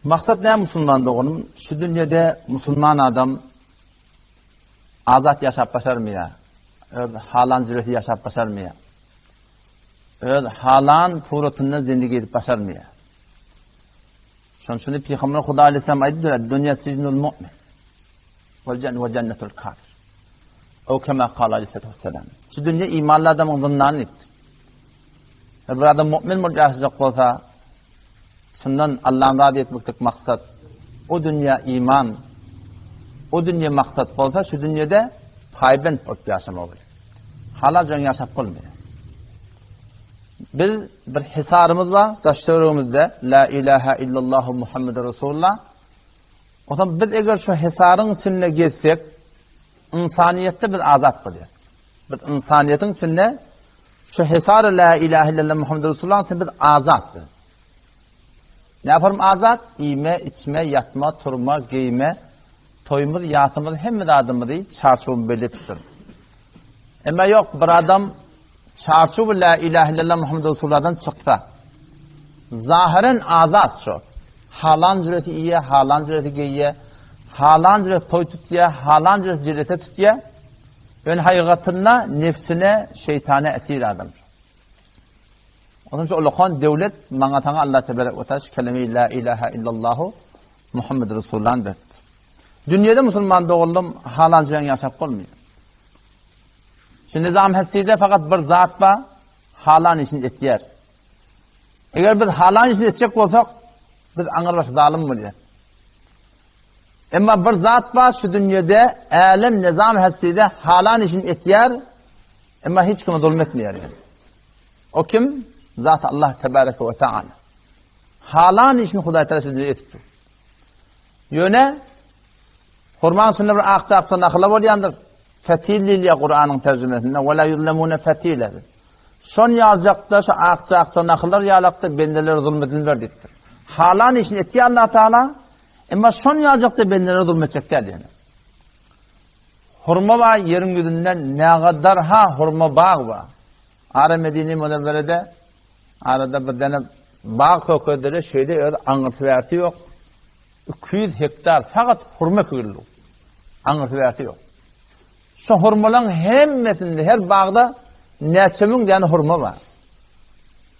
Maksat näme musulman doganym? Şu dünýede musulman adam azat ýaşap başarmaýar. Öz halan jüresi ýaşap başarmaýar. Öz halan suratynda zindigi edip başarmaýar. Şonuň üçin Pygamber Huda aleyhisselam aýdypdyr, "Dünýä sijnul mu'min we jen we jennetul kafir." O kema kala aleyhissalatu vesselam. Şu dünýä imanly adamyň zyndany diýipdir. Bir adam mu'min bolup ýaşajak bolsa, şundan Allah'ın razy etmeklik maksat, o dünýä iman, o dünýä maksat bolsa, şu dünýede paýbent bolup ýaşamaly bolýar. Halal jan ýaşap bolmaýar. Biz bir hisarymyz bar, daş töweregimizde La ilaha illallah Muhammed Resulullah. O zaman biz eger şu hisaryň içinde gezsek, insaniyetde biz azat bolýar. Biz insaniýetiň içinde şu hesar la ilahe illallah Muhammed Resulullah içinde biz azat biz. Ne yaparım azat? İyme, içme, yatma, turma, giyme, toýumyz, ýasymyz, hemme zadymyzy çarçuwyny belli etipdir. Emma yok bir adam çarçuwy la ilahe illallah Muhammed Resulullah'dan çyksa, zahiren azat şu. Halan jüreti iýe, halan jüreti geýe, halan jüreti toý tutýa, halan jüreti jelete tutýa. Ýöne hakykatynda nefsine, şeýtana esir adam. Onuň üçin ulakan döwlet maňa saňa Allah tebarek we taala kelime la ilaha illallahu Muhammed Resulullah berdi. Dünýede musulman doganlym halan jüren ýaşap bolmaýar. Şu nizam hesside fakat bir zat bar, halan işini etýär. Eger biz halan işini etjek bolsak, biz aňyrbaş zalym bolýar. Emma bir zat bar şu dünýede älem nizam hesside halan işini etýär, emma hiç kime zulm etmeýär. Yani. O kim? Zat Allah tebareke ve taala. Halan işini Hudaý Teala şu dünýede etipdir. Ýöne hurmaň içinde bir akja-akja nahyla bolýandyr. Fetil diýilýär Kuranyň terjimesinde. Ve la yuzlemune fetile. Şon ýaljakda şu akja-akja nahylar ýalakda bendelere zulm edilmer diýipdir. Halan işini etýär Allah Taala, emma şon ýaljakda bendelere zulm etjek däl ýöne. Hurma bar ýeriň ýüzünde nägadar ha hurma bag bar. Ara Medine Münevverede arada bir däne bag kökedile şeýle öz aňyrsy bärsi ýok. 200 hektar fakat hurma ekildi. Aňyrsy bärsi ýok. Şu hurmalaryň hemmesinde her bagda näçe müň däne hurma bar.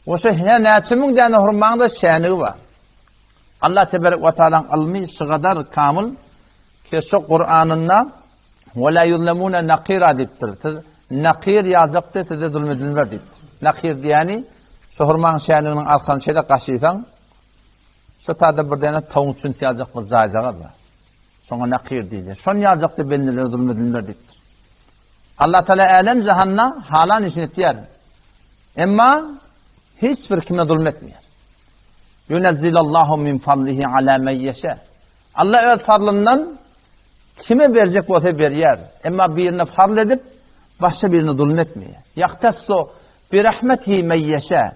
We şu her näçe müň däne hurmaň da şänigi bar. Allah tebarek we taalaň ylmy şu gadar kamyl ki şu Kur'anynda we la yuzlamuna nakira diýipdir. Siz nakir ýazjakdy, size zulm edilmez diýipdir. Nakir diýeni şu hurmaň şäniginiň arkasyny şeýle gaşysaň, şu tada bir däne tawuň çünti ýaljak bir jaýjagaz bar. Şoňa nakir diýilýär. Şon ýaljakda bendelere zulm edilmer diýipdir. Allah Teala älem jahanda halan işini etýär. Emma hiç bir kime zulm etmeýär. Yunezzilallahu min fadlihi ala men yeşe. Allah öz fadlyndan kime berjek bolsa berýär. Emma birine fadl edip başga birine zulm etmeýär. Yahtassu bi rahmetihi men yeşe.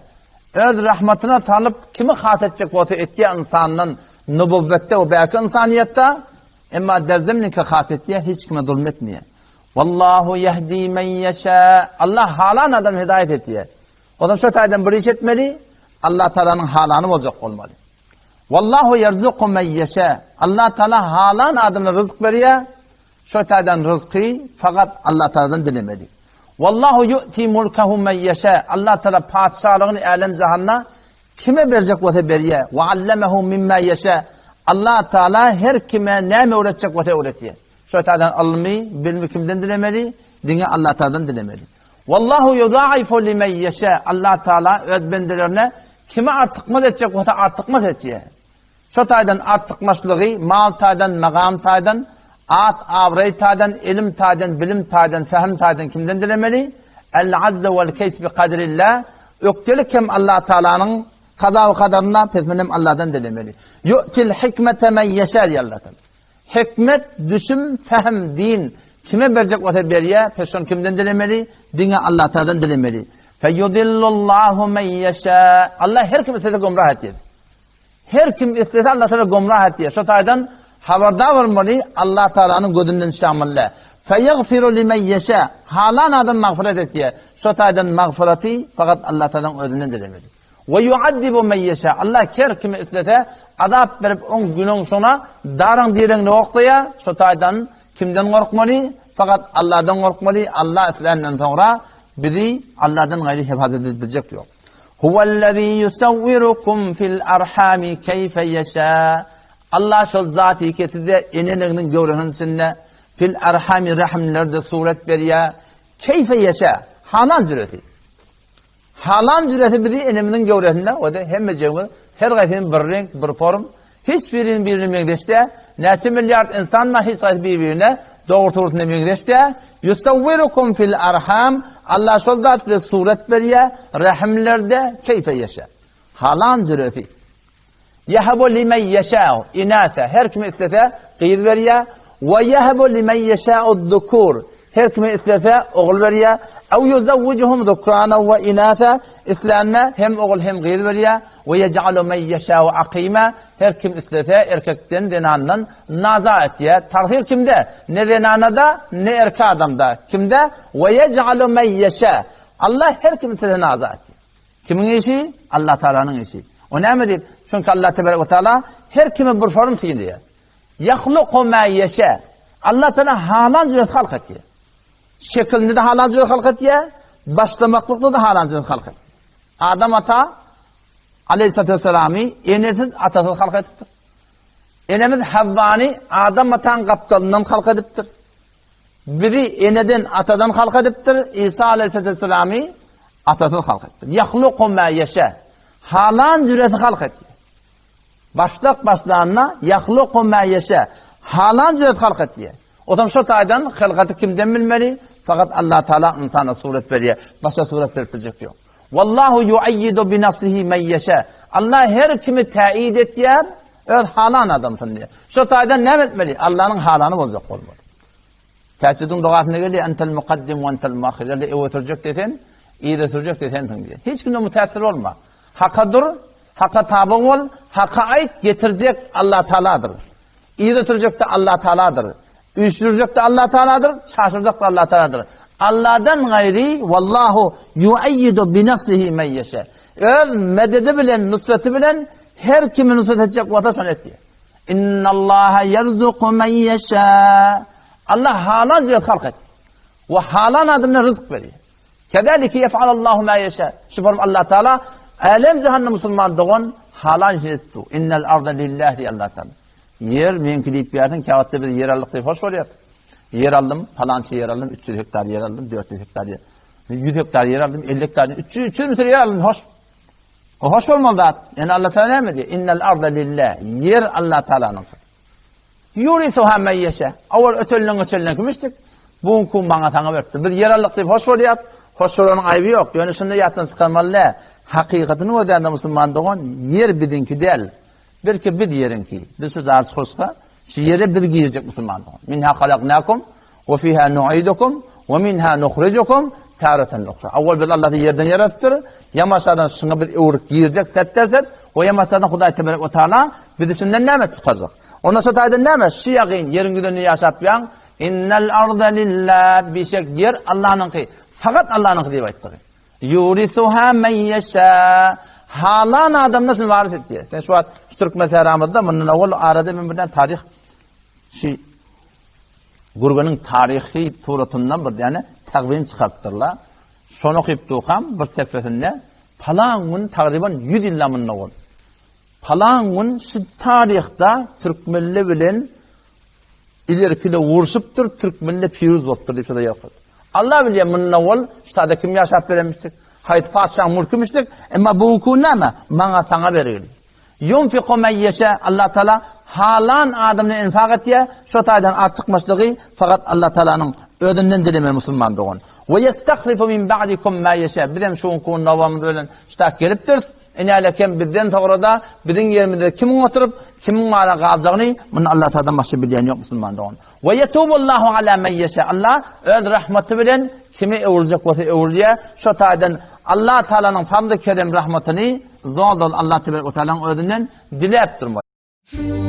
Öz rahmatyna salyp kimi has etjek bolsa etýär insandan nübüwwetde we belki ynsanyýetde, emma derzemninki has etýär, hiç kime zulm etmeýär. Wallahu yehdi men yeşa. Allah halan adam hidaýet etýär. Ondan şu taýdan bir iş etmeli, Allah Taalanyň halany boljak bolmaly. Wallahu yerzuku men yeşa. Allah Taala halan adamlara rızk berýär. Şu taýdan rızky fakat Allah Taala'dan dilemeli. Wallahu yu'ti mulkahu men yeşa. Allah Taala patyşalygyny älem jahanda Kime berjek bolsa berýär. Wa allemehu mimma ýeşa. Allah Taala her kime näme öwretjek bolsa öwretýär. Şo taýdan ylmy, bilimi kimden dilemeli? Diňe Allah Taaladan dilemeli. Wallahu yudaifu limen ýeşa. Allah Taala öz bendelerine kime artykmaz etjek bolsa artykmaz etýär. Şo taýdan artykmaçlygy mal taýdan, magam taýdan, at-abraý taýdan, ilim taýdan, bilim taýdan, fähim taýdan kimden dilemeli? El-azze wel-keýs bi kadrillah, ökdelik hem Allah Taalanyň kaza we kadarynda, pesmeni hem Allahdan dilemeli. Yu'til hikmete men ýeşâ diýýär Allah Taala. Hikmet, düşüm, fähim, din kime berjek bolsa berýär, pes şony kimden dilemeli? Diňe Allah Taaladan dilemeli. Feyudillullahu men ýeşâ. Allah her kimi islese gümrah etýär. Her kim islese Allah Taala gomrah etýär. Şo taýdan habardar bolmaly, Allah Taalanyň gözünden şamylly. Feýagfiru limen ýeşe. Halan adam magfyrat etýär. Şo taýdan magfyraty fakat Allah Taalanyň özünden dilemeli. We yuaddibu men ýeşe. Allah her kimi islese. Azap berip oň günüň şoňa daryň direňini oklaýar. Şo taýdan kimden gorkmaly? Fakat Allahdan gorkmaly. Allah isländen soňra bizi Allahdan gaýry hefazat edip biljek ýok. Huwellezî yusawwirukum fil arhami keýfe ýeşâ. Allah şol zaty ki size eneliginiň göwresiniň içinde fil arhami rahimlerde surat berýär. Keýfe ýeşâ. Halan jüreti. Halan jüresi bizi enemiziň göwresinde o-da hemmejigimiz her gaýsyny bir reňk, bir form, hiç biriniň birine meňzeş däl. Näçe milliard ynsan bar, hiç gaýsy bir-birine dogry-dogrusynda meňzeş däl. Ýusawwirukum fil arham, Allah şol zat size surat berýär, rähimlerde, keýfe ýeşä. Halan jüresi. Ýehebu limen ýeşäu inäse, her kime islese gyz berýär. We ýehebu limen ýeşäu zukur, her kime islese ogul berýär. Ew ýuzewwijuhum zukrana we inäse, islänine hem ogul hem gyz berýär. We ýej'alu men ýeşäu akima, her kim islese erkekden zenandan naza etýär. Tagsyr kimde? Ne zenanada, ne erkek adamda. Kimde? We ýej'alu men ýeşä. Allah her kim islese naza etýär. Kimiň işi? Allah Taalanyň işi. O näme diýip? Çünki Allah tebarek we taala her kime bir form synlaýar. Ýahluku ma ýeşe. Allah Taala halan jüre halk etýär. Şekilini de halan jüre halk etýär, başlamaklykda da halan jüre halk etýär. Adam ata Aleyhissalatu vesselamy enesiz, atasyz halk edipdir. Enemiz Havvany Adam ataň gapdalyndan halk edipdir. Bizi eneden, atadan halk edipdir. İsa aleyhissalamy atasyz halk edipdir. Ýahluku ma ýeşe. Halan jüresi halk etdi. Başlak başlanda ýahluku ma ýeşe. Halan jüresi halk etdi. Otam şo taýdan hylgaty kimden bilmeli? Fakat Allah Taala insana surat berýär. Başga surat berip biljek ýok. Wallahu yuayyidu bi nasrihi men ýeşe. Allah her kimi täýid etýär. Öz halan adamsyn diýýär. Şo taýdan näme etmeli? Allanyň halany boljak bolmaly. Täçjediň dogasynda gelýär, Entel mukaddim we entel muahhir. Ýa-da öňe sürjek desen, yza sürjek desensiň diýýär. Hiç kimden mütässir bolma. Haka dur, haka taby bol, haka aýt, getirjek Allah Taaladyr. Yza sürjek de Allah Taaladyr. Üýşürjek de Allah Taaladyr, çaşyrjak da Allah Taaladyr. Allahdan gaýry wallahu yuayyidu bi nasrihi men yeşe. Öz mededi bilen, nusreti bilen Her kimi nusrat etjek bolsa şony etýär. Innallaha yerzuku men yeşa. Allah halan jüret halk et. We halan adamlara rızk berýär. Kedalike yef'alallahu ma yeşa. Şu form Allah Taala alem jahanda musulman dogan halan işini etdi. Innel arda lillah diýär Allah Taala. Ýer meňki diýip ýersiň, käwagtda biz ýer aldyk diýip hoş bolýar. Ýer aldym, palança ýer aldym, 300 hektar ýer aldym, 400 hektar ýer. 100 hektar ýer aldym, 50 hektar, 300 300 metr ýer aldym, hoş. O hoş bolmaly zat. Ýöne Allah Taala näme diýýär? Innel arda lillah. Ýer Allah Taalanyňky. Yurisuha men ýeşe. Awal ötelinden geçelinden kim içdik? Bu gün maňa saňa beripdir. Biz ýer aldyk diýip hoş bolýar. Hoş bolanyň aýby ýok. Ýöne şunda ýatdan çykarmaly däl. Hakykatyny gözlände musulman dogan ýer biziňki däl. Belki biz ýeriňki. Biz şu zat hoşsa, şu ýere biz girjek musulman dogan. Minha halaknakum we fiha nu'idukum we minha nukhrijukum taratan ukhra. Awal biz Allah'y ýerden ýaratypdyr. Ýamaşadan şuňa biz öwrüp girjek setderset we ýamaşadan Hudaý tebarek we taala bizi şundan näme çykarjak? Onda şu taýdan näme? Şu ýagyn ýeriň ýüzünde ýaşap ýaň. Innal arda lillah bişek ýer Allah'nyňky. Fakat Allah'nyňky diýip aýtdy. Yurisuha men ýeşa. Halan adamlar şuny waris etýär. Sen şu wagt şu türkmen sähramyzda mundan owal arada men birden taryh şu Gürgeniň taryhy suratyndan bir däne tagzym çykarypdyrlar. Şony okyp durkam bir sefresinde palan gün tagryban 100 ýyl mundan owal. Palan gün şu taryhda türkmenler bilen ilerkide urşupdyr, türkmenler piruz bolupdyr diýip şurada ýazypdyr. Allah bilýär mundan owal şu kim ýaşap berenmişdik, haýsy patyşaň mülkümişdik, emma bu gün näme? Maňa saňa bergili. Ýunfiku men ýeşe, Allah Taala halan adamyna infak etýär, şo taýdan artykmaçlygy fakat Allah Taalanyň özünden dilemeli musulman dogan. We ýestahlifu min ba'dikum ma ýeşe. Bizem şu günki nowamyz bilen ştak gelipdiris. Inälekem bizden soňra-da biziň ýerimizde kimiň oturyp, kimiň mala galjagyny muny Allah Taaladan başga bilýän ýok musulman dogan. We ýetubullahu ala men ýeşe. Allah öz rahmaty bilen kimi öwürjek bolsa öwürýär. Şo taýdan Allah Taalanyň fazly kerem rahmatyny zol-zol Allah tebarek we taalanyň özünden diläp durmaly.